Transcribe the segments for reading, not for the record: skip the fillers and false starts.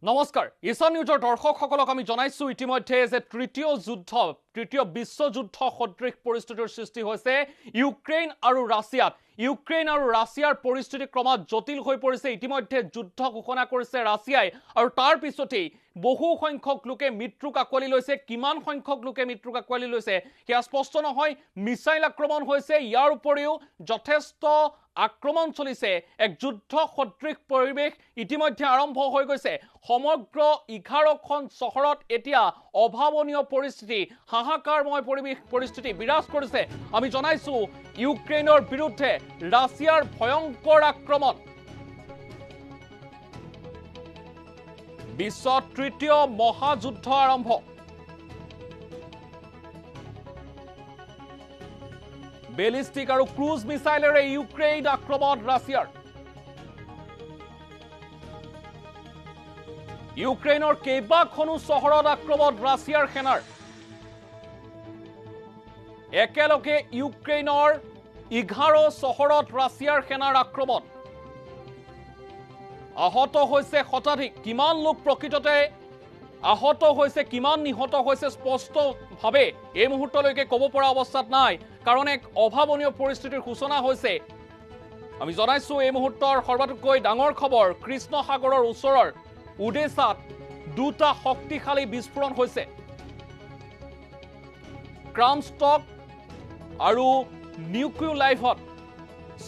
নমস্কাৰ ইছান নিউজৰ দৰ্শকসকলক আমি জনাইছো ইতিমধ্যে যে তৃতীয় বিশ্বযুদ্ধ সদৃশ পৰিস্থিতিৰ সৃষ্টি হৈছে ইউক্ৰেইন আৰু ৰাছিয়াত। ইউক্ৰেইন আৰু ৰাছিয়াৰ পৰিস্থিতি ক্ৰমাৎ জটিল হৈ পৰিছে। ইতিমধ্যে যুদ্ধ ঘোষণা কৰিছে ৰাছিয়াই আৰু তাৰ পিছতেই বহু সংখ্যক লোকে মৃত্যুক আঁকোৱালি লৈছে। কিমান সংখ্যক লোকে মৃত্যুক আঁকোৱালি লৈছে সেয়া স্পষ্ট নহয়। মিছাইল আক্ৰমণ হৈছে, ইয়াৰ উপৰিও যথেষ্ট আক্ৰমণ চলিছে। এক যুদ্ধ সদৃশ পৰিৱেশ ইতিমধ্যে আৰম্ভ হৈ গৈছে। সমগ্ৰ 11খন চহৰত এতিয়া অভাৱনীয় পৰিস্থিতি, হাহাকাৰময় পৰিস্থিতি বিৰাজ কৰিছে। আমি জনাইছো ইউক্ৰেইনৰ বিৰুদ্ধে ৰাছিয়াৰ ভয়ংকৰ আক্ৰমণ। বিশ্বৰ তৃতীয় মহাযুদ্ধ আৰম্ভ। বেলিষ্টিক আৰু ক্ৰুজ মিছাইলেৰে ইউক্ৰেইন আক্ৰমণ ৰাছিয়াৰ। ইউক্ৰেইনৰ কেইবাখনো চহৰত আক্ৰমণ ৰাছিয়াৰ সেনাৰ। একেলগে ইউক্ৰেইনৰ 11 চহৰত ৰাছিয়াৰ সেনাৰ আক্ৰমণ। আহত হৈছে শতাধিক। কিমান লোক প্ৰকৃততে আহত হৈছে, কিমান নিহত হৈছে স্পষ্টভাৱে এই মুহূৰ্তলৈকে ক'ব পৰা অৱস্থাত নাই, কাৰণ এক অভাৱনীয় পৰিস্থিতিৰ সূচনা হৈছে। আমি জনাইছো এই মুহূৰ্তৰ সৰ্বাতোকৈ ডাঙৰ খবৰ, কৃষ্ণ সাগৰৰ ওচৰৰ ওডেছাত দুটা শক্তিশালী বিস্ফোৰণ হৈছে। ক্ৰামষ্টক আৰু নিউক্লিউলাইভত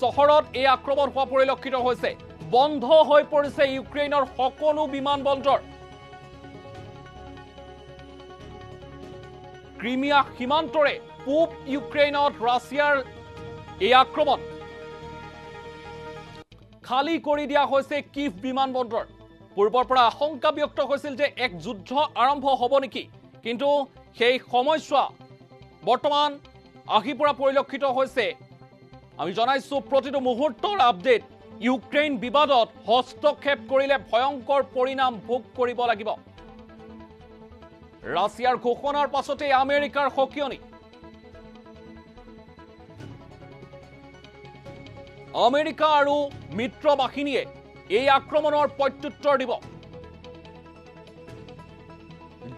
চহৰত এই আক্ৰমণ হোৱা পৰিলক্ষিত হৈছে। বন্ধ হৈ পৰিছে ইউক্ৰেইনৰ সকলো বিমানবন্দৰ। ক্ৰিমিয়া সীমান্তৰে পূব ইউক্ৰেইনত ৰাছিয়াৰ এই আক্ৰমণ। খালী কৰি দিয়া হৈছে কিভ বিমানবন্দৰ। পূৰ্বৰ পৰা আশংকা ব্যক্ত হৈছিল যে এক যুদ্ধ আৰম্ভ হ'ব নেকি, কিন্তু সেই সময়ছোৱা বৰ্তমান আহি পৰা পৰিলক্ষিত হৈছে। আমি জনাইছো প্ৰতিটো মুহূৰ্তৰ আপডেট। ইউক্ৰেইন বিবাদত হস্তক্ষেপ কৰিলে ভয়ংকৰ পৰিণাম ভোগ কৰিব লাগিব। ৰাছিয়াৰ ঘোষণাৰ পাছতে আমেৰিকাৰ সকিয়নি। আমেৰিকা আৰু মিত্ৰ বাহিনীয়ে এই আক্ৰমণৰ প্ৰত্যুত্তৰ দিব।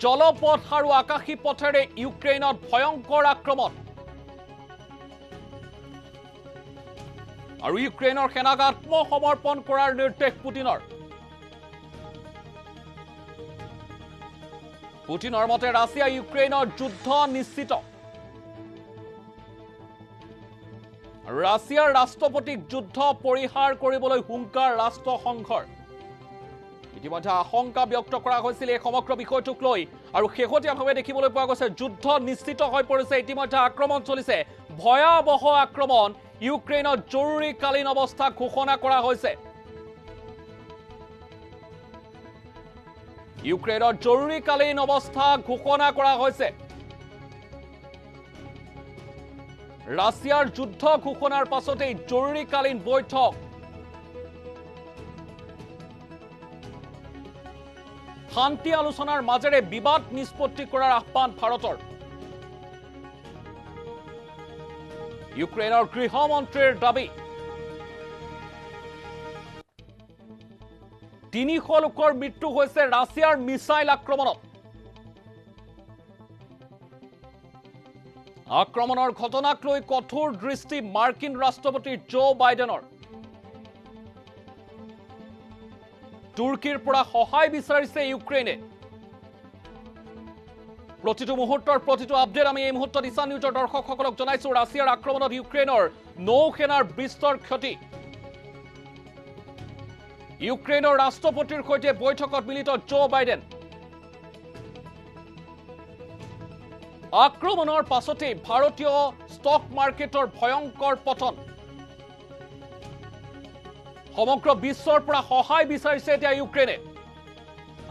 জলপথ আৰু আকাশী পথেৰে ইউক্ৰেইনত ভয়ংকৰ আক্ৰমণ। আৰু ইউক্ৰেইনৰ সেনাক আত্মসমৰ্পণ কৰাৰ নিৰ্দেশ পুটিনৰ। পুটিনৰ মতে ৰাছিয়া ইউক্ৰেইনৰ যুদ্ধ নিশ্চিত। ৰাছিয়াৰ ৰাষ্ট্ৰপতিক যুদ্ধ পৰিহাৰ কৰিবলৈ হুংকাৰ ৰাষ্ট্ৰসংঘৰ। ইতিমধ্যে আশংকা ব্যক্ত কৰা হৈছিল এই সমগ্ৰ বিষয়টোক লৈ আৰু শেহতীয়াভাৱে দেখিবলৈ পোৱা গৈছে যুদ্ধ নিশ্চিত হৈ পৰিছে। ইতিমধ্যে আক্ৰমণ চলিছে, ভয়াৱহ আক্ৰমণ। ইউক্ৰেইনত জৰুৰীকালীন অৱস্থা ঘোষণা কৰা হৈছে। ইউক্ৰেইনত জৰুৰীকালীন অৱস্থা ঘোষণা কৰা হৈছে। ৰাছিয়াৰ যুদ্ধ ঘোষণাৰ পাছতেই জৰুৰীকালীন বৈঠক। শান্তি আলোচনাৰ মাজেৰে বিবাদ নিষ্পত্তি কৰাৰ আহ্বান ভাৰতৰ। ইউক্ৰেইনৰ গৃহমন্ত্ৰীৰ দাবী 300 লোকৰ মৃত্যু হৈছে ৰাছিয়াৰ মিছাইল আক্ৰমণত। আক্ৰমণৰ ঘটনাক লৈ কঠোৰ দৃষ্টি মাৰ্কিন ৰাষ্ট্ৰপতি জো বাইডেনৰ। তুৰ্কীৰ পৰা সহায় বিচাৰিছে ইউক্ৰেইনে। প্ৰতিটো মুহূৰ্তৰ প্ৰতিটো আপডেট আমি এই মুহূৰ্তত ইছান নিউজৰ দৰ্শকসকলক জনাইছো। ৰাছিয়াৰ আক্ৰমণত ইউক্ৰেইনৰ নৌসেনাৰ বিস্তৰ ক্ষতি। ইউক্ৰেইনৰ ৰাষ্ট্ৰপতিৰ সৈতে বৈঠকত মিলিত জো বাইডেন। আক্ৰমণৰ পাছতেই ভাৰতীয় ষ্টক মাৰ্কেটৰ ভয়ংকৰ পতন। সমগ্ৰ বিশ্বৰ পৰা সহায় বিচাৰিছে এতিয়া ইউক্ৰেইনে।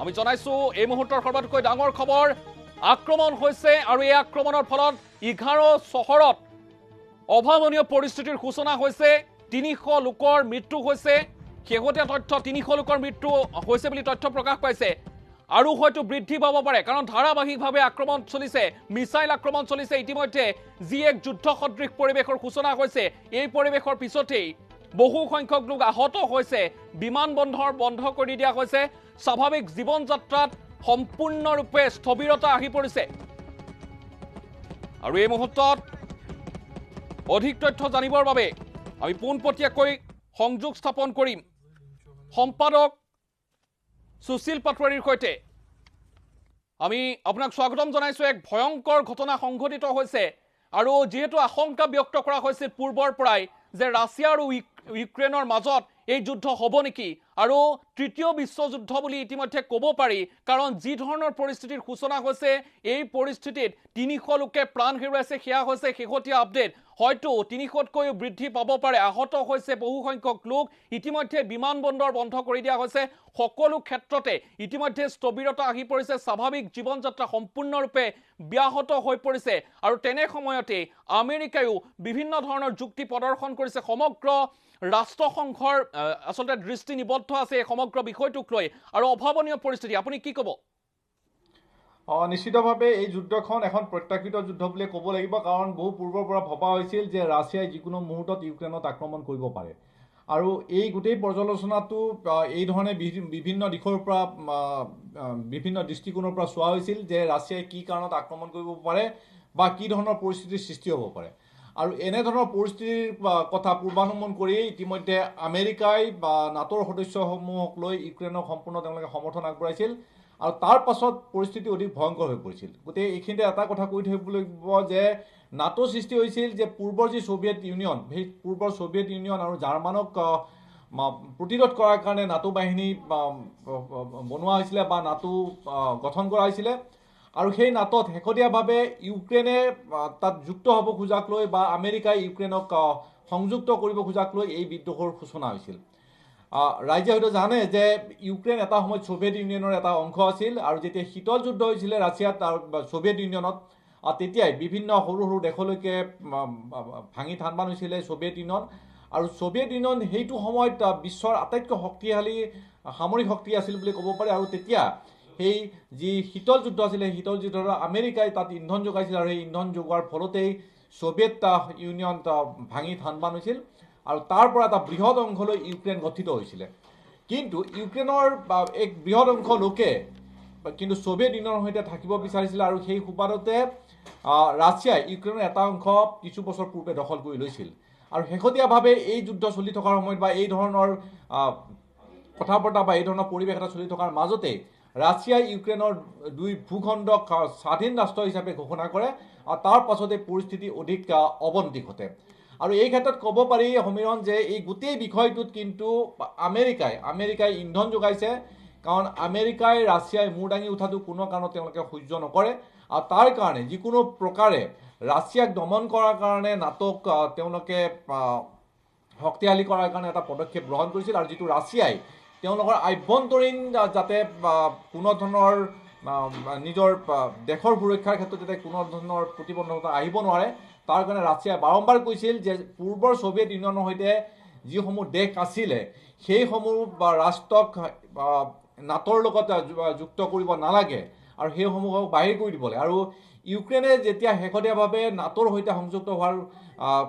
আমি জনাইছো এই মুহূৰ্তৰ সৰ্বাতোকৈ ডাঙৰ খবৰ, আক্ৰমণ হৈছে আৰু এই আক্ৰমণৰ ফলত 11 চহৰত অভাৱনীয় পৰিস্থিতিৰ সূচনা হৈছে। 300 লোকৰ মৃত্যু হৈছে। শেহতীয়া তথ্য 300 লোকৰ মৃত্যু হৈছে বুলি তথ্য প্ৰকাশ পাইছে আৰু হয়তো বৃদ্ধি পাব পাৰে, কাৰণ ধাৰাবাহিকভাৱে আক্ৰমণ চলিছে, মিছাইল আক্ৰমণ চলিছে। ইতিমধ্যে যি এক যুদ্ধ সদৃশ পৰিৱেশৰ সূচনা হৈছে, এই পৰিৱেশৰ পিছতেই বহু সংখ্যক লোক আহত হৈছে। বিমানবন্দৰ বন্ধ কৰি দিয়া হৈছে। স্বাভাৱিক জীৱন যাত্ৰাত সম্পূৰ্ণৰূপে স্থবিৰতা আহি পৰিছে। আৰু এই মুহূৰ্তত অধিক তথ্য জানিবৰ বাবে আমি পোনপটীয়াকৈ সংযোগ স্থাপন কৰিম সম্পাদক সুশীল পাটোৱাৰীৰ সৈতে। আমি আপোনাক স্বাগতম জনাইছোঁ। এক ভয়ংকৰ ঘটনা সংঘটিত হৈছে আৰু যিহেতু আশংকা ব্যক্ত কৰা হৈছিল পূৰ্বৰ পৰাই যে ৰাছিয়া আৰু ইউক্ৰেইনৰ মাজত এই যুদ্ধ হ'ব নেকি আৰু তৃতীয় বিশ্বযুদ্ধ বুলি ইতিমধ্যে ক'ব পাৰি, কাৰণ যি ধৰণৰ পৰিস্থিতিৰ সূচনা হৈছে এই পৰিস্থিতিত 300 লোকে প্ৰাণ হেৰুৱাইছে, সেয়া হৈছে শেহতীয়া আপডেট। হয়তো 300তকৈও বৃদ্ধি পাব পাৰে। আহত হৈছে বহু সংখ্যক লোক। ইতিমধ্যে বিমানবন্দৰ বন্ধ কৰি দিয়া হৈছে। সকলো ক্ষেত্ৰতে ইতিমধ্যে স্থবিৰতা আহি পৰিছে। স্বাভাৱিক জীৱন যাত্ৰা সম্পূৰ্ণৰূপে ব্যাহত হৈ পৰিছে। আৰু তেনে সময়তে আমেৰিকায়ো বিভিন্ন ধৰণৰ যুক্তি প্ৰদৰ্শন কৰিছে। সমগ্ৰ ৰাষ্ট্ৰসংঘৰ আচলতে দৃষ্টি নিবদ্ধ আছে এই সমগ্ৰ বিষয়টোক লৈ আৰু অভাৱনীয় পৰিস্থিতি, আপুনি কি ক'ব? নিশ্চিতভাৱে এই যুদ্ধখন এখন প্ৰত্যাশিত যুদ্ধ বুলি ক'ব লাগিব, কাৰণ বহু পূৰ্বৰ পৰা ভবা হৈছিল যে ৰাছিয়াই যিকোনো মুহূৰ্তত ইউক্ৰেইনত আক্ৰমণ কৰিব পাৰে। আৰু এই গোটেই পৰ্যালোচনাটো এই ধৰণে বিভিন্ন দিশৰ পৰা, বিভিন্ন দৃষ্টিকোণৰ পৰা চোৱা হৈছিল যে ৰাছিয়াই কি কাৰণত আক্ৰমণ কৰিব পাৰে বা কি ধৰণৰ পৰিস্থিতিৰ সৃষ্টি হ'ব পাৰে। আৰু এনেধৰণৰ পৰিস্থিতিৰ কথা পূৰ্বানুমান কৰি ইতিমধ্যে আমেৰিকাই বা নাটোৰ সদস্যসমূহক লৈ ইউক্ৰেইনক সম্পূৰ্ণ তেওঁলোকে সমৰ্থন আগবঢ়াইছিল আৰু তাৰ পাছত পৰিস্থিতি অধিক ভয়ংকৰ হৈ পৰিছিল। গতিকে এইখিনিতে এটা কথা কৈ থৈ লাগিব যে নাটো সৃষ্টি হৈছিল যে পূৰ্বৰ যি ছোভিয়েট ইউনিয়ন, সেই পূৰ্বৰ ছোভিয়েট ইউনিয়ন আৰু জাৰ্মানক প্ৰতিৰোধ কৰাৰ কাৰণে নাটো বাহিনী বনোৱা হৈছিলে বা নাটো গঠন কৰা হৈছিলে। আৰু সেই নাটোত শেহতীয়াভাৱে ইউক্ৰেইনে তাত যুক্ত হ'ব খোজাক লৈ বা আমেৰিকাই ইউক্ৰেইনক সংযুক্ত কৰিব খোজাক লৈ এই বিদ্ৰোহৰ সূচনা হৈছিল। ৰাইজে হয়তো জানে যে ইউক্ৰেইন এটা সময়ত ছোভিয়েট ইউনিয়নৰ এটা অংশ আছিল আৰু যেতিয়া শীতল যুদ্ধ হৈছিলে ৰাছিয়াত আৰু ছোভিয়েট ইউনিয়নত, তেতিয়াই বিভিন্ন সৰু সৰু দেশলৈকে ভাঙি থানবান হৈছিলে ছোভিয়েট ইউনিয়ন। আৰু ছোভিয়েট ইউনিয়ন সেইটো সময়ত বিশ্বৰ আটাইতকৈ শক্তিশালী সামৰিক শক্তি আছিল বুলি ক'ব পাৰি। আৰু তেতিয়া সেই যি শীতল যুদ্ধ আছিলে, সেই শীতল যুদ্ধত আমেৰিকাই তাত ইন্ধন যোগাইছিল আৰু সেই ইন্ধন যোগোৱাৰ ফলতেই ছোভিয়েট ইউনিয়ন ভাঙি থানবান হৈছিল আৰু তাৰ পৰা এটা বৃহৎ অংশলৈ ইউক্ৰেইন গঠিত হৈছিলে। কিন্তু ইউক্ৰেইনৰ এক বৃহৎ অংশ লোকে কিন্তু ছোভিয়েট ইউনিয়নৰ সৈতে থাকিব বিচাৰিছিলে আৰু সেই সুবাদতে ৰাছিয়াই ইউক্ৰেইনৰ এটা অংশ কিছু বছৰ পূৰ্বে দখল কৰি লৈছিল। আৰু শেহতীয়াভাৱে এই যুদ্ধ চলি থকাৰ সময়ত বা এই ধৰণৰ কথা বতৰা বা এই ধৰণৰ পৰিৱেশ এটা চলি থকাৰ মাজতেই ৰাছিয়াই ইউক্ৰেইনৰ দুই ভূখণ্ডক স্বাধীন ৰাষ্ট্ৰ হিচাপে ঘোষণা কৰে আৰু তাৰ পাছতে পৰিস্থিতি অধিক অৱনতি ঘটে। আৰু এই ক্ষেত্ৰত ক'ব পাৰি সমীৰণ যে এই গোটেই বিষয়টোত কিন্তু আমেৰিকাই ইন্ধন যোগাইছে, কাৰণ আমেৰিকাই ৰাছিয়াই মূৰ দাঙি উঠাটো কোনো কাৰণত তেওঁলোকে সহ্য নকৰে আৰু তাৰ কাৰণে যিকোনো প্ৰকাৰে ৰাছিয়াক দমন কৰাৰ কাৰণে নাটোক তেওঁলোকে শক্তিশালী কৰাৰ কাৰণে এটা পদক্ষেপ গ্ৰহণ কৰিছিল। আৰু যিটো ৰাছিয়াই তেওঁলোকৰ আভ্যন্তৰীণ যাতে কোনো ধৰণৰ নিজৰ দেশৰ সুৰক্ষাৰ ক্ষেত্ৰত যাতে কোনো ধৰণৰ প্ৰতিবন্ধকতা আহিব নোৱাৰে তাৰ কাৰণে ৰাছিয়াই বাৰম্বাৰ কৈছিল যে পূৰ্বৰ ছোভিয়েট ইউনিয়নৰ সৈতে যিসমূহ দেশ আছিলে সেইসমূহ ৰাষ্ট্ৰক নাটোৰ লগত যুক্ত কৰিব নালাগে আৰু সেইসমূহক বাহিৰ কৰি দিব লাগে। আৰু ইউক্ৰেইনে যেতিয়া শেহতীয়াভাৱে নাটোৰ সৈতে সংযুক্ত হোৱাৰ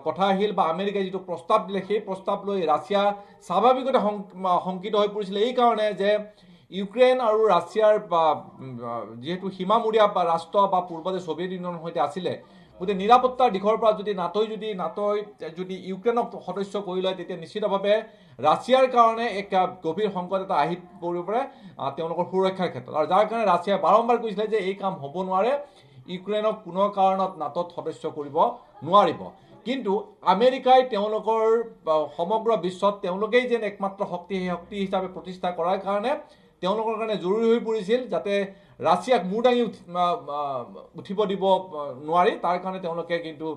কথা আহিল বা আমেৰিকাই যিটো প্ৰস্তাৱ দিলে, সেই প্ৰস্তাৱ লৈ ৰাছিয়া স্বাভাৱিকতে শংকিত হৈ পৰিছিলে এই কাৰণে যে ইউক্ৰেইন আৰু ৰাছিয়াৰ যিহেতু সীমামূৰীয়া বা ৰাষ্ট্ৰ বা পূৰ্বতে ছোভিয়েট ইউনিয়নৰ সৈতে আছিলে, গতিকে নিৰাপত্তাৰ দিশৰ পৰা যদি নাটোই যদি ইউক্ৰেইনক সদস্য কৰি লয় তেতিয়া নিশ্চিতভাৱে ৰাছিয়াৰ কাৰণে এক গভীৰ সংকট এটা আহি পৰিব পাৰে তেওঁলোকৰ সুৰক্ষাৰ ক্ষেত্ৰত। আৰু যাৰ কাৰণে ৰাছিয়াই বাৰম্বাৰ কৈছিলে যে এই কাম হ'ব নোৱাৰে, ইউক্ৰেইনক কোনো কাৰণত নাটোত সদস্য কৰিব নোৱাৰিব। কিন্তু আমেৰিকাই তেওঁলোকৰ সমগ্ৰ বিশ্বত তেওঁলোকেই যেন একমাত্ৰ শক্তি, সেই শক্তি হিচাপে প্ৰতিষ্ঠা কৰাৰ কাৰণে তেওঁলোকৰ কাৰণে জৰুৰী হৈ পৰিছিল যাতে ৰাছিয়াক মূৰ দাঙি উঠিব দিব নোৱাৰি, তাৰ কাৰণে তেওঁলোকে কিন্তু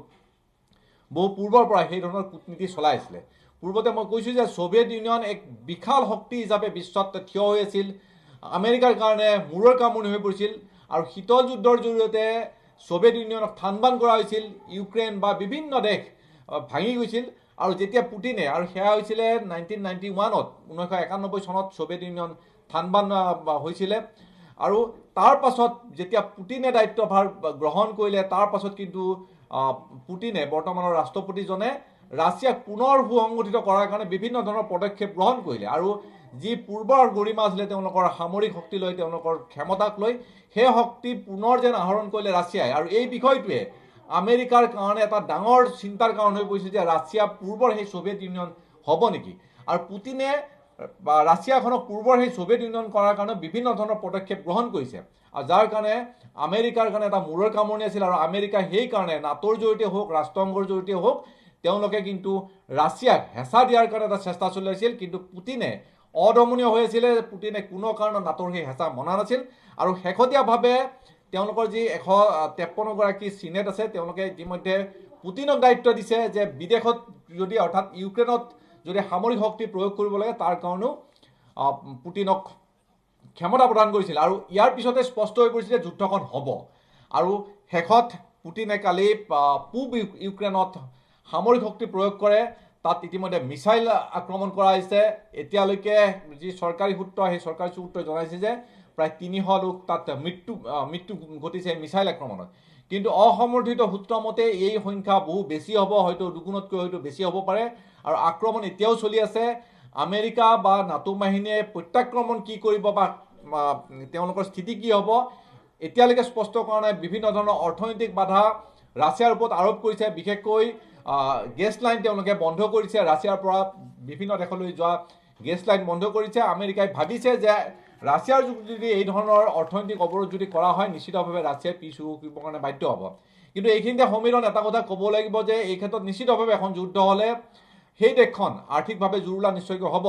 বহু পূৰ্বৰ পৰা সেই ধৰণৰ কূটনীতি চলাই আছিলে। পূৰ্বতে মই কৈছোঁ যে ছোভিয়েট ইউনিয়ন এক বিশাল শক্তি হিচাপে বিশ্বত থিয় হৈ আছিল, আমেৰিকাৰ কাৰণে মূৰৰ কামোৰণি হৈ পৰিছিল আৰু শীতল যুদ্ধৰ জৰিয়তে ছোভিয়েট ইউনিয়নক থানবান কৰা হৈছিল, ইউক্ৰেইন বা বিভিন্ন দেশ ভাঙি গৈছিল। আৰু যেতিয়া পুটিনে, আৰু সেয়া হৈছিলে 1991ত, 1991 চনত ছোভিয়েট ইউনিয়ন থানবান হৈছিলে। আৰু তাৰ পাছত যেতিয়া পুটিনে দায়িত্বভাৰ গ্ৰহণ কৰিলে, তাৰ পাছত কিন্তু পুটিনে, বৰ্তমানৰ ৰাষ্ট্ৰপতিজনে ৰাছিয়াক পুনৰ সুসংগঠিত কৰাৰ কাৰণে বিভিন্ন ধৰণৰ পদক্ষেপ গ্ৰহণ কৰিলে আৰু যি পূৰ্বৰ গৰিমা আছিলে তেওঁলোকৰ সামৰিক শক্তি লৈ, তেওঁলোকৰ ক্ষমতাক লৈ, সেই শক্তি পুনৰ যেন আহৰণ কৰিলে ৰাছিয়াই। আৰু এই বিষয়টোৱে আমেৰিকাৰ কাৰণে এটা ডাঙৰ চিন্তাৰ কাৰণ হৈ পৰিছে যে ৰাছিয়া পূৰ্বৰ সেই ছোভিয়েট ইউনিয়ন হ'ব নেকি। আৰু পুটিনে বা ৰাছিয়াখনক পূৰ্বৰ সেই ছোভিয়েট ইউনিয়ন কৰাৰ কাৰণে বিভিন্ন ধৰণৰ পদক্ষেপ গ্ৰহণ কৰিছে আৰু যাৰ কাৰণে আমেৰিকাৰ কাৰণে এটা মূৰৰ কামোৰণি আছিল। আৰু আমেৰিকা সেইকাৰণে নাটোৰ জৰিয়তে হওক, ৰাষ্ট্ৰসংঘৰ জৰিয়তে হওক, তেওঁলোকে কিন্তু ৰাছিয়াক হেঁচা দিয়াৰ কাৰণে এটা চেষ্টা চলাইছিল। কিন্তু পুটিনে অদমনীয় হৈ আছিলে, পুটিনে কোনো কাৰণত নাটোৰ সেই হেঁচা মনা নাছিল। আৰু শেহতীয়াভাৱে তেওঁলোকৰ যি 153গৰাকী চিনেট আছে, তেওঁলোকে ইতিমধ্যে পুটিনক দায়িত্ব দিছে যে বিদেশত যদি অৰ্থাৎ ইউক্ৰেইনত যদি সামৰিক শক্তি প্ৰয়োগ কৰিব লাগে তাৰ কাৰণেও পুটিনক ক্ষমতা প্ৰদান কৰিছিল। আৰু ইয়াৰ পিছতে স্পষ্ট হৈ পৰিছিল যে যুদ্ধখন হ'ব। আৰু শেষত পুটিনে কালি পূব ইউক্ৰেইনত সামৰিক শক্তি প্ৰয়োগ কৰে। তাত ইতিমধ্যে মিছাইল আক্ৰমণ কৰা হৈছে। এতিয়ালৈকে যি চৰকাৰী সূত্ৰ, সেই চৰকাৰী সূত্ৰই জনাইছে যে প্ৰায় 300 লোক তাত মৃত্যু ঘটিছে মিছাইল আক্ৰমণত। কিন্তু অসমৰ্থিত সূত্ৰ মতে এই সংখ্যা বহু বেছি হ'ব, হয়তো দুগুণতকৈ হয়তো বেছি হ'ব পাৰে। আৰু আক্ৰমণ এতিয়াও চলি আছে। আমেৰিকা বা নাটো বাহিনীয়ে প্ৰত্যাক্ৰমণ কি কৰিব বা তেওঁলোকৰ স্থিতি কি হ'ব এতিয়ালৈকে স্পষ্ট কৰা নাই। বিভিন্ন ধৰণৰ অৰ্থনৈতিক বাধা ৰাছিয়াৰ ওপৰত আৰোপ কৰিছে। বিশেষকৈ গেছ লাইন তেওঁলোকে বন্ধ কৰিছে, ৰাছিয়াৰ পৰা বিভিন্ন দেশলৈ যোৱা গেছ লাইন বন্ধ কৰিছে। আমেৰিকাই ভাবিছে যে ৰাছিয়াৰ যদি এই ধৰণৰ অৰ্থনৈতিক অৱৰোধ যদি কৰা হয়, নিশ্চিতভাৱে ৰাছিয়াই পিছ হুঁহকিবৰ কাৰণে বাধ্য হ'ব। কিন্তু এইখিনিতে সমীৰণ এটা কথা ক'ব লাগিব যে এই ক্ষেত্ৰত নিশ্চিতভাৱে এখন যুদ্ধ হ'লে সেই দেশখন আৰ্থিকভাৱে জুৰুলা নিশ্চয়কৈ হ'ব।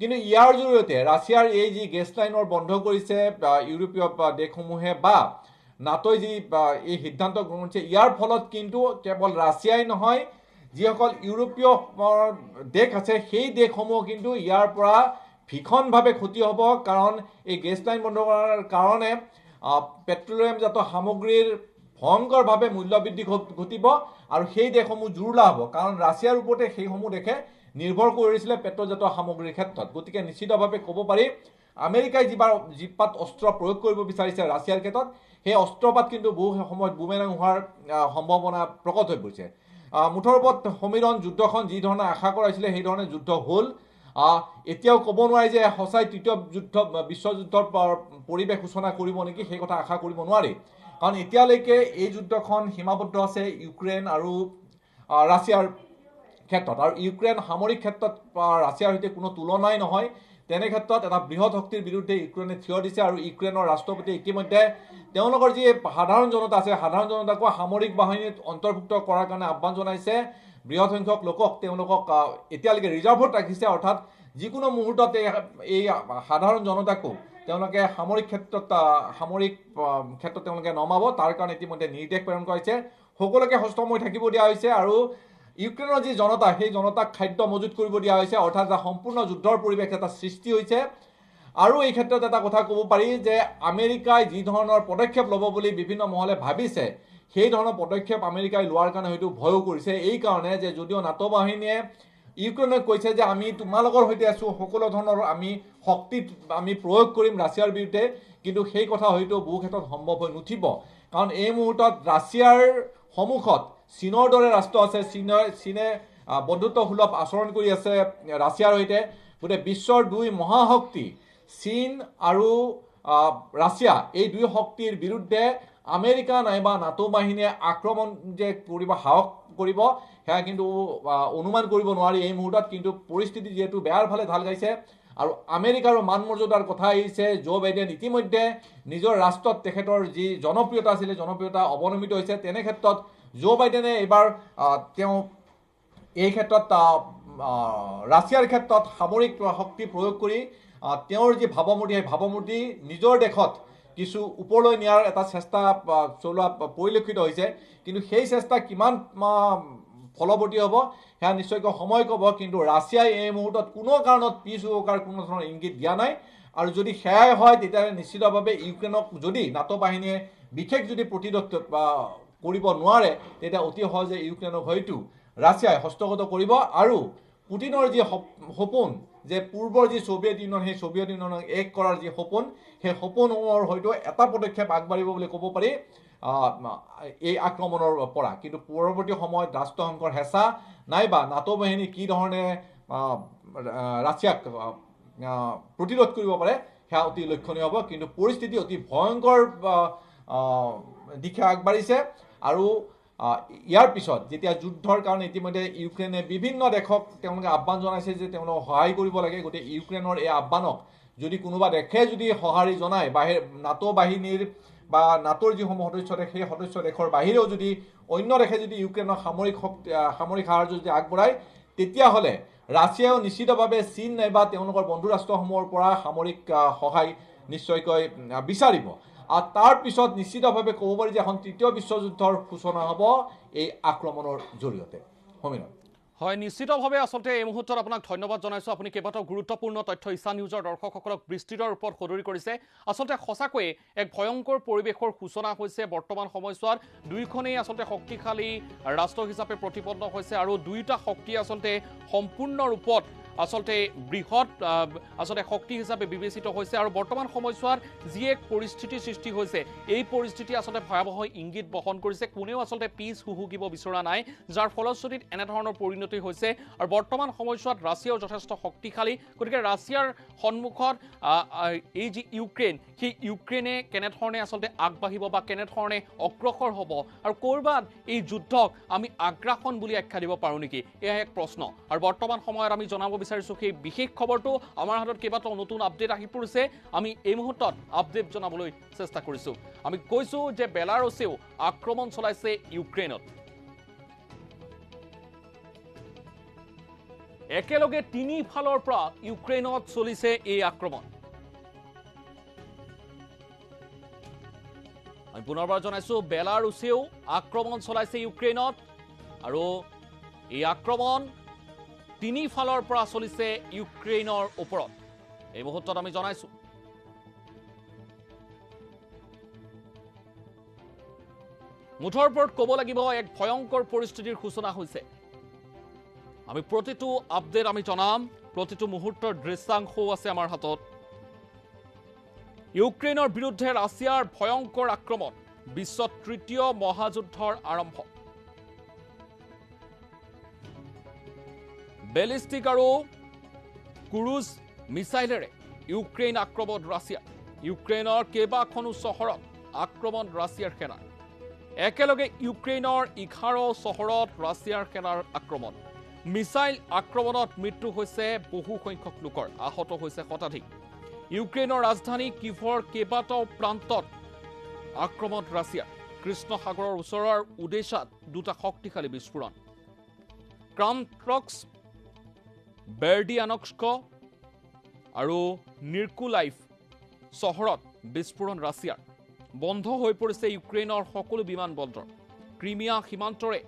কিন্তু ইয়াৰ জৰিয়তে ৰাছিয়াৰ এই যি গেছ লাইনৰ বন্ধ কৰিছে ইউৰোপীয় দেশসমূহে বা নাটোই যি এই সিদ্ধান্ত গ্ৰহণ কৰিছে, ইয়াৰ ফলত কিন্তু কেৱল ৰাছিয়াই নহয়, যিসকল ইউৰোপীয় দেশ আছে সেই দেশসমূহ কিন্তু ইয়াৰ পৰা ভীষণভাৱে ক্ষতি হ'ব। কাৰণ এই গেছ লাইন বন্ধ কৰাৰ কাৰণে পেট্ৰলিয়ামজাত সামগ্ৰীৰ ভয়ংকৰভাৱে মূল্যবৃদ্ধি ঘটিব আৰু সেই দেশসমূহ জুৰুলা হ'ব। কাৰণ ৰাছিয়াৰ ওপৰতে সেইসমূহ দেশে নিৰ্ভৰ কৰিছিলে পেট্ৰলজাত সামগ্ৰীৰ ক্ষেত্ৰত। গতিকে নিশ্চিতভাৱে ক'ব পাৰি আমেৰিকাই যিপাত অস্ত্ৰ প্ৰয়োগ কৰিব বিচাৰিছে ৰাছিয়াৰ ক্ষেত্ৰত, সেই অস্ত্ৰপাত কিন্তু বহু সময়ত বুমেৰাং হোৱাৰ সম্ভাৱনা প্ৰকট হৈ পৰিছে। মুঠৰ ওপৰত সমীৰণ, যুদ্ধখন যি ধৰণে আশা কৰাইছিলে সেই ধৰণে যুদ্ধ হ'ল। এতিয়াও ক'ব নোৱাৰি যে সঁচাই তৃতীয় যুদ্ধ বিশ্বযুদ্ধৰ পৰিৱেশ সূচনা কৰিব নেকি, সেই কথা আশা কৰিব নোৱাৰি। কাৰণ এতিয়ালৈকে এই যুদ্ধখন সীমাবদ্ধ আছে ইউক্ৰেইন আৰু ৰাছিয়াৰ ক্ষেত্ৰত। আৰু ইউক্ৰেইন সামৰিক ক্ষেত্ৰত ৰাছিয়াৰ সৈতে কোনো তুলনাই নহয়। তেনে ক্ষেত্ৰত এটা বৃহৎ শক্তিৰ বিৰুদ্ধে ইউক্ৰেইনে থিয় দিছে। আৰু ইউক্ৰেইনৰ ৰাষ্ট্ৰপতিয়ে ইতিমধ্যে তেওঁলোকৰ যি সাধাৰণ জনতা আছে, সাধাৰণ জনতাকো সামৰিক বাহিনীত অন্তৰ্ভুক্ত কৰাৰ কাৰণে আহ্বান জনাইছে। বৃহৎ সংখ্যক লোকক তেওঁলোকক এতিয়ালৈকে ৰিজাৰ্ভত ৰাখিছে, অৰ্থাৎ যিকোনো মুহূৰ্তত এই সাধাৰণ জনতাকো তেওঁলোকে সামৰিক ক্ষেত্ৰত তেওঁলোকে নমাব, তাৰ কাৰণে ইতিমধ্যে নিৰ্দেশ প্ৰেৰণ কৰিছে। সকলোকে সষ্টম হৈ থাকিব দিয়া হৈছে আৰু ইউক্ৰেইনৰ যি জনতা, সেই জনতাক খাদ্য মজুত কৰিব দিয়া হৈছে। অৰ্থাৎ এটা সম্পূৰ্ণ যুদ্ধৰ পৰিৱেশ এটা সৃষ্টি হৈছে। আৰু এই ক্ষেত্ৰত এটা কথা ক'ব পাৰি যে আমেৰিকাই যি ধৰণৰ পদক্ষেপ ল'ব বুলি বিভিন্ন মহলে ভাবিছে, সেই ধৰণৰ পদক্ষেপ আমেৰিকাই লোৱাৰ কাৰণে হয়তো ভয়ো কৰিছে। এই কাৰণে যে যদিও নাটো বাহিনীয়ে ইউক্ৰেইনক কৈছে যে আমি তোমালোকৰ সৈতে আছোঁ, সকলো ধৰণৰ আমি শক্তি আমি প্ৰয়োগ কৰিম ৰাছিয়াৰ বিৰুদ্ধে, কিন্তু সেই কথা হয়তো বহু ক্ষেত্ৰত সম্ভৱ হৈ নুঠিব। কাৰণ এই মুহূৰ্তত ৰাছিয়াৰ সন্মুখত চীনৰ দৰে ৰাষ্ট্ৰ আছে। চীনে বন্ধুত্বসুলভ আচৰণ কৰি আছে ৰাছিয়াৰ সৈতে। গতিকে বিশ্বৰ দুই মহাশক্তি চীন আৰু ৰাছিয়া, এই দুই শক্তিৰ বিৰুদ্ধে আমেৰিকা নাইবা নাটো বাহিনীয়ে আক্ৰমণ যে কৰিব সাহস কৰিব, সেয়া কিন্তু অনুমান কৰিব নোৱাৰি এই মুহূৰ্তত। কিন্তু পৰিস্থিতি যিহেতু বেয়াৰ ফালে ঢাল খাইছে আৰু আমেৰিকাৰো মান মৰ্যাদাৰ কথা আহিছে, জো বাইডেন ইতিমধ্যে নিজৰ ৰাষ্ট্ৰত তেখেতৰ যি জনপ্ৰিয়তা আছিলে, জনপ্ৰিয়তা অৱনমিত হৈছে। তেনে ক্ষেত্ৰত জো বাইডেনে এইবাৰ তেওঁ এই ক্ষেত্ৰত ৰাছিয়াৰ ক্ষেত্ৰত সামৰিক শক্তি প্ৰয়োগ কৰি তেওঁৰ যি ভাৱমূৰ্তি, সেই ভাৱমূৰ্তি নিজৰ দেশত কিছু ওপৰলৈ নিয়াৰ এটা চেষ্টা চলোৱা পৰিলক্ষিত হৈছে। কিন্তু সেই চেষ্টা কিমান ফলৱৰ্তী হ'ব সেয়া নিশ্চয়কৈ সময় ক'ব। কিন্তু ৰাছিয়াই এই মুহূৰ্তত কোনো কাৰণত পিছ হুঁহকাৰ কোনো ধৰণৰ ইংগিত দিয়া নাই। আৰু যদি সেয়াই হয়, তেতিয়াহ'লে নিশ্চিতভাৱে ইউক্ৰেইনক যদি নাটো বাহিনীয়ে বিশেষ যদি প্ৰতিৰোধ কৰিব নোৱাৰে, তেতিয়া অতি সহজে ইউক্ৰেইনক হয়তো ৰাছিয়াই হস্তগত কৰিব। আৰু পুটিনৰ যি সপোন যে পূৰ্বৰ যি ছোভিয়েট ইউনিয়ন, সেই ছোভিয়েট ইউনিয়নক এক কৰাৰ যি সপোন, সেই সপোনৰ হয়তো এটা পদক্ষেপ আগবাঢ়িব বুলি ক'ব পাৰি এই আক্ৰমণৰ পৰা। কিন্তু পৰৱৰ্তী সময়ত ৰাষ্ট্ৰসংঘৰ হেঁচা নাইবা নাটো বাহিনী কি ধৰণে ৰাছিয়াক প্ৰতিৰোধ কৰিব পাৰে সেয়া অতি লক্ষণীয় হ'ব। কিন্তু পৰিস্থিতি অতি ভয়ংকৰ দিশে আগবাঢ়িছে। আৰু ইয়াৰ পিছত যেতিয়া যুদ্ধৰ কাৰণে ইতিমধ্যে ইউক্ৰেইনে বিভিন্ন দেশক তেওঁলোকে আহ্বান জনাইছে যে তেওঁলোকক সহায় কৰিব লাগে, গতিকে ইউক্ৰেইনৰ এই আহ্বানক যদি কোনোবা দেশে যদি সঁহাৰি জনায়, বাহিৰ নাটো বাহিনীৰ বা নাটোৰ যিসমূহ সদস্য দেশ, সেই সদস্য দেশৰ বাহিৰেও যদি অন্য দেশে যদি ইউক্ৰেইনক সামৰিক শক্তি, সামৰিক সাহায্য যদি আগবঢ়ায়, তেতিয়াহ'লে ৰাছিয়াও নিশ্চিতভাৱে চীন নাইবা তেওঁলোকৰ বন্ধু ৰাষ্ট্ৰসমূহৰ পৰা সামৰিক সহায় নিশ্চয়কৈ বিচাৰিব। আৰু তাৰ পিছত নিশ্চিতভাৱে ক'ব পাৰি যে এখন তৃতীয় বিশ্বযুদ্ধৰ সূচনা হ'ব এই আক্ৰমণৰ জৰিয়তে। সমীৰণ। হয়, নিশ্চিতভাৱে আচলতে এই মুহূৰ্তত আপোনাক ধন্যবাদ জনাইছোঁ। আপুনি কেইবাটাও গুৰুত্বপূৰ্ণ তথ্য ঈশা নিউজৰ দৰ্শকসকলক বিস্তৃত ৰূপত সদৰি কৰিছে। আচলতে সঁচাকৈয়ে এক ভয়ংকৰ পৰিৱেশৰ সূচনা হৈছে বৰ্তমান সময়ছোৱাত। দুয়োখনেই আচলতে শক্তিশালী ৰাষ্ট্ৰ হিচাপে প্ৰতিপন্ন হৈছে আৰু দুয়োটা শক্তি আচলতে সম্পূৰ্ণ ৰূপত আচলতে বৃহৎ আচলতে শক্তি হিচাপে বিবেচিত হৈছে। আৰু বৰ্তমান সময়ছোৱাত যি এক পৰিস্থিতিৰ সৃষ্টি হৈছে, এই পৰিস্থিতি আচলতে ভয়াৱহ ইংগিত বহন কৰিছে। কোনেও আচলতে পিছ হুহুকিব বিচৰা নাই, যাৰ ফলশ্ৰুতিত এনেধৰণৰ পৰিণতি হৈছে। আৰু বৰ্তমান সময়ছোৱাত ৰাছিয়াও যথেষ্ট শক্তিশালী, গতিকে ৰাছিয়াৰ সন্মুখত এই যি ইউক্ৰেইন, সেই ইউক্ৰেইনে কেনেধৰণে আচলতে আগবাঢ়িব বা কেনেধৰণে অগ্ৰসৰ হ'ব আৰু ক'ৰবাত এই যুদ্ধক আমি আগ্ৰাসন বুলি আখ্যা দিব পাৰোঁ নেকি, এয়া এক প্ৰশ্ন। আৰু বৰ্তমান সময়ত আমি জনাব বিচাৰিছোঁ সেই বিশেষ খবৰটো। আমাৰ হাতত কেইবাটাও নতুন আপডেট আহি পৰিছে, আমি এই মুহূৰ্তত আপডেট জনাবলৈ চেষ্টা কৰিছোঁ। আমি কৈছোঁ যে বেলাৰুছেও আক্ৰমণ চলাইছে ইউক্ৰেইনত। একেলগে তিনিফালৰ পৰা ইউক্ৰেইনত চলিছে এই আক্ৰমণ। আমি পুনৰবাৰ জনাইছোঁ, বেলাৰুছেও আক্ৰমণ চলাইছে ইউক্ৰেইনত আৰু এই আক্ৰমণ তিনিফালৰ পৰা চলিছে ইউক্ৰেইনৰ ওপৰত। এই মুহূৰ্তত আমি জনাইছোঁ। মুঠৰ ওপৰত ক'ব লাগিব এক ভয়ংকৰ পৰিস্থিতিৰ সূচনা হৈছে। আমি প্ৰতিটো আপডেট আমি জনাম, প্ৰতিটো মুহূৰ্তৰ দৃশ্যাংশও আছে আমাৰ হাতত। ইউক্ৰেইনৰ বিৰুদ্ধে ৰাছিয়াৰ ভয়ংকৰ আক্ৰমণ, বিশ্বত তৃতীয় মহাযুদ্ধৰ আৰম্ভ। বেলিষ্টিক আৰু ক্ৰুজ মিছাইলেৰে ইউক্ৰেইন আক্ৰমণ ৰাছিয়া। ইউক্ৰেইনৰ কেইবাখনো চহৰত আক্ৰমণ ৰাছিয়াৰ সেনাৰ। একেলগে ইউক্ৰেইনৰ 11 চহৰত ৰাছিয়াৰ সেনাৰ আক্ৰমণ। মিছাইল আক্ৰমণত মৃত্যু হৈছে বহু সংখ্যক লোকৰ, আহত হৈছে শতাধিক। ইউক্ৰেইনৰ ৰাজধানী কিভৰ কেইবাটাও প্ৰান্তত আক্ৰমণ ৰাছিয়াৰ। কৃষ্ণ সাগৰৰ ওচৰৰ ওডেছাত দুটা শক্তিশালী বিস্ফোৰণ। ক্ৰামট্ৰক্স, বেৰ্ডিয়ানস্ক আৰু নিৰ্কুলাইফ চহৰত বিস্ফোৰণ ৰাছিয়াৰ। বন্ধ হৈ পৰিছে ইউক্ৰেইনৰ সকলো বিমানবন্দৰ। ক্ৰিমিয়া সীমান্তৰে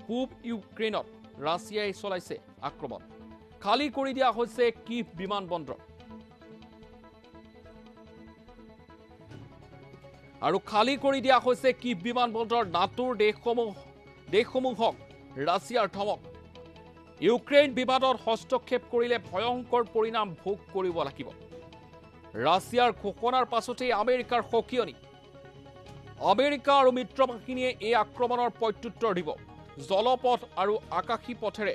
পূব ইউক্ৰেইনত ৰাছিয়াই চলাইছে আক্ৰমণ। খালী কৰি দিয়া হৈছে কিভ বিমানবন্দৰ আৰু খালী কৰি দিয়া হৈছে কিভ বিমানবন্দৰ। নাটোৰ দেশসমূহক ৰাছিয়াৰ ধমক। ইউক্ৰেইন বিবাদত হস্তক্ষেপ কৰিলে ভয়ংকৰ পৰিণাম ভোগ কৰিব লাগিব। ৰাছিয়াৰ ঘোষণাৰ পাছতেই আমেৰিকাৰ সকিয়নি। আমেৰিকা আৰু মিত্ৰ বাহিনীয়ে এই আক্ৰমণৰ প্ৰত্যুত্তৰ দিব। জলপথ আৰু আকাশী পথেৰে